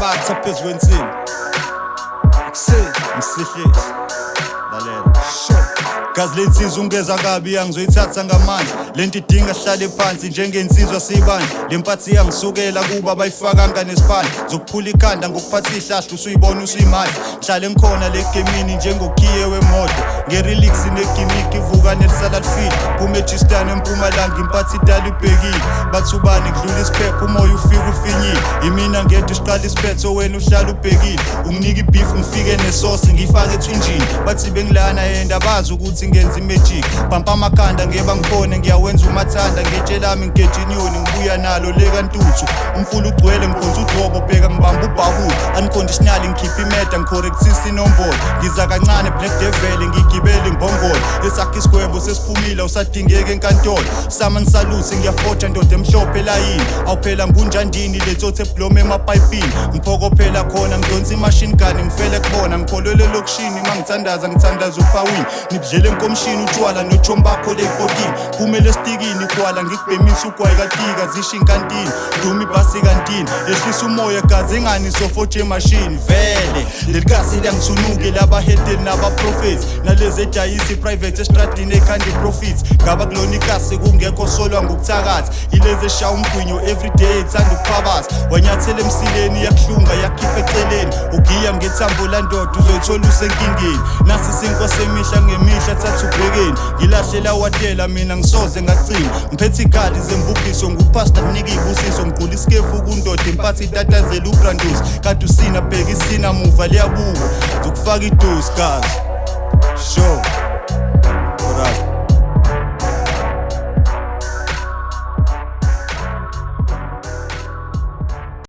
Batha phezu kwensimbi. Ekuseni. Msihlisi. Lalela. Sure. Gazi lensizwa ungeza kabi, angizoyithatha ngamandla. Lento idinga sihlale phansi njengensizwa siyibandla. Le mpathi yangisukela kuba bayifakanga nesiphandla. Zokuphula ikhanda ngokuphatha ihlahla, usuyibona usuyimandla. Ngihlale ngikhona le gemini njengokhiye wemoto. Ngerelix negimmick ivuka nelisala lifile. Phuma eJistane eMpumalanga, impathi idala ibhekile. Bathi ubani kudlula isiphepho, umoya ufika ufinyile. Imina ngedwa isiqala isiphetho, wena uhlala ubhekile. Unginika ibeef ngifike nesosi ngiyifake ethinjini. Bathi bengilana yenda bazi ukuthi ngenza imagic. Bhampa amakhanda ngeba ngikhona, ngiyawenza umathanda. Ngetshe lami ngigeja inyoni, ngibuya nalo le kantuthu. Umfula ugcwele, ngiphonsa udobo, bheka ngibamba ubhabula. Unconditional ngikhipha imeda, ngicorrectisa inombolo. Ngiza kancane black devil, ngigibele imbongolo. Esakhe isigwebo sesiphumile, awusadingeki enkantolo. Summon salute, ngiyafoja ndoda emhlophe elayini. Awuphela ngunjandini letsotsi eblome emapayipini. Ngiphokophela khona ngidonsa imachine gun, ngifele kubona. Ngikholelwe elokishini mangithandaza, ngithandaza uphawini. Nibudlela enkomishini utshwala nochomi bakho leyipotini. Phumele esitikini igwala, ngikubhemisa ugwayi katika, zisho inkantini. Duma ibhasi kantini, yehlisa umoya gazi engani sofoje machine. Vele leli kasi liyangithunuke labahedeni nabaprofethi nalezi edayisa i-private estradini ekhanda i-profits. Ngaba kulona ikasi kungekho solwa ngokuthakatha, yilezi eshaya umgwinyo everyday ethanda ukuphabatha. Wanyathela emsileni yakuhlunga yakhipha eceleni, ugiya ngethambo landoda uzoyithola usenkingeni. Nasi isinkwa semihla ngemihla, thatha ubhekeni. Ngilahle lawatela mina ngisoze ngacima. Ngiphethe ikhali zembubhiso, ngupastor kunika iy'busiso. Ngigqula isikefu kundoda impathi itatazela ubrandusi. Kade usina bheka isina muva liyabuka, zokufaka idosi gazi. Sure.